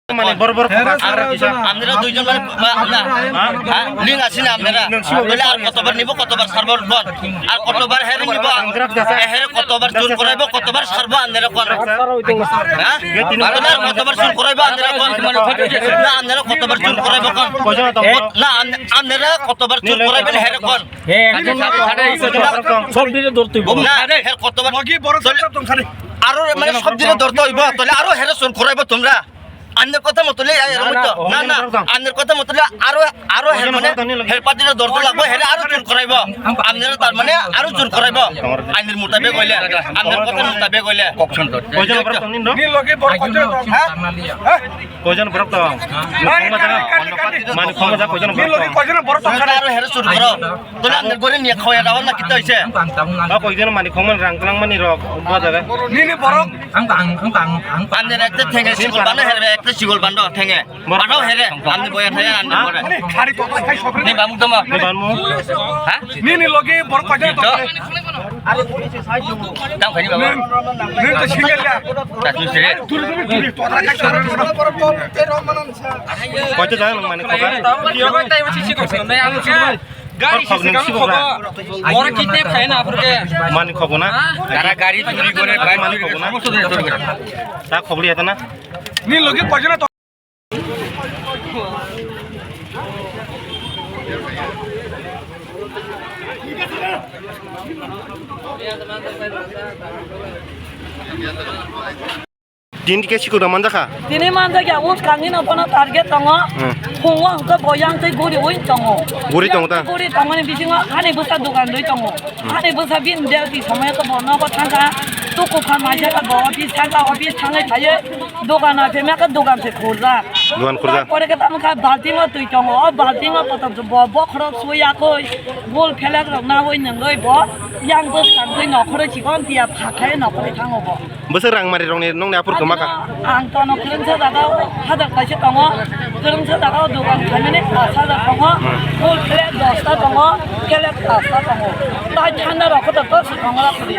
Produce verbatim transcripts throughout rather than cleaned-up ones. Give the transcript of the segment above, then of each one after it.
Mane bor bor kok asra kisa. Andra duijon mane ba na. Ha? Ling asina andra. Bole ar kotobar nibo, kotobar sarbo kon. Ar kotobar here nibo. Andra dasa. Here kotobar chur koraibo, kotobar sarbo andra kon. Ha? Andra kotobar chur koraibo andra kon. Na andra kotobar chur koraibo kon. Kojo to. Na andra kotobar chur koraibo here kon. He, sob dire dortoi bo. Na, here kotobar. Aro mane sob dire dortoi bo. Tole aro here chur koraibo tomra. Anner kotha motole ya, ya, na, na, na, na, anner kotha motole aro, aro her mane, her party no dor dor lagbo, here aro chur koraibo. Anner tar mane aro chur koraibo. Anner mutabek hoile, anner kotha mutabek hoile. Koijon borok tong nini rok? Ni loge bor koijon tong, ha? Ha? Koijon borok tong? Mani khoma ja koijon borok tong? Ni loge koijon borok tong? Aro here chur koro. Tole anner gore niya khoya dawa na kita hoise. Ba koijon mani khoma rang tlang mani rok, bo jaga. Nini borok. Ang, ang, ang, ang, ang. Anner ekta thenge sigol bando, here ekta sigol bando thenge. Borok. Bando here, anner boya thaya, anner bore. Ni bamuk tamo. Ni bamuk. Ha? Nini loge borok koijon tong? Tamo khani bamuk. Nini to single ya. Tatu sire. Duri duri duri to ta ka. Koijon jaga mani khoga? Gari sisi kang khogo. Oro kidnap khai na apurke. Mani khogo na? Tara gari churi gore, bike mani khogo na? Ta khogli hata na? Ni loge koijon to? Tini khe sikura manjakha? Tini manjakya, o kangni no bono target tongo. Hmm. Phungo hwnkhe bo yang twi guri ui tongo. Guri tongo ta? Guri tongoni bisingo hani bwsa dogan rwi tongo. Hmm. Hani bwsa bini delti somoyo khe bo nogo thangkha. Tuku kha maisakha bo office thangkha, office thangwi phaiwi dogan o phemya khe dogan se khurjak. Dogan khurjak. Pore khe tamo kha baltingo twi tongo. O baltingo kotor bo bokhorok suiyakoi, bol phelak rok nawi nungwi bo yang bwskang twi nokhorwi chikon tiya phakhai nokhorwi thango bo. Bwswk rang mari rokni nongni aphur kwma kha? Ang tono kwrwngsa jaga o hajar kaisa tongo, kwrwngsa jaga o dogan khaimani pash hajar tongo, hmm, full plate dosta tongo, plate pasta tongo. Tai thanda rok khe to swkang rok kwrwi.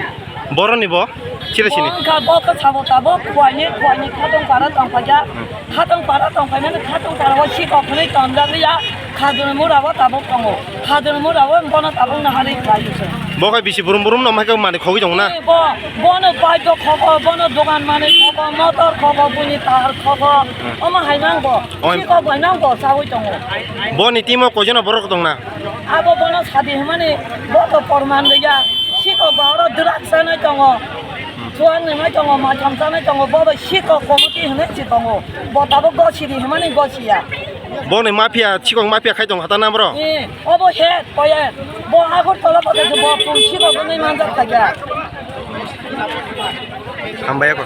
Boroni bo? Sire sini? Bo wngkha bo khe sabo tabuk khuaini, khuaini khatong para tong phaikha. Hmm. Khatong para tong phaimani khatong para o sikok hwnwi tonjak liya. Khajur mura o tabuk tongo. Khajur mura o bono tabuk naharwi khlai se. Bo khai bisi burum burum no mai khe mani khogwi tongo na? Bo, bono paito khogo, bono dogan manwi khogo, motor khogo, buini tahar khogo. Hmm. Omo hai nang bo. Oi. Sikok bai nang bo chawi tongo. Boni timo koijono borok tong na? Abo bono sadi hwnmani bo to porman rwya. Sikok ba oro drugs chanai tongo. Hmm. Chuan nwngnai tongo, maicham chanai tongo, bo bai sikok committee hwnwi si tongo. Bo tabuk gosidi hwnmani gosiya. Boni mafia, sikok mafia khai tong hata na bro? Eh, obo he, koye. Bo Agartala pata bo pun sikok wngwi manjak khaikha. Hambai ako.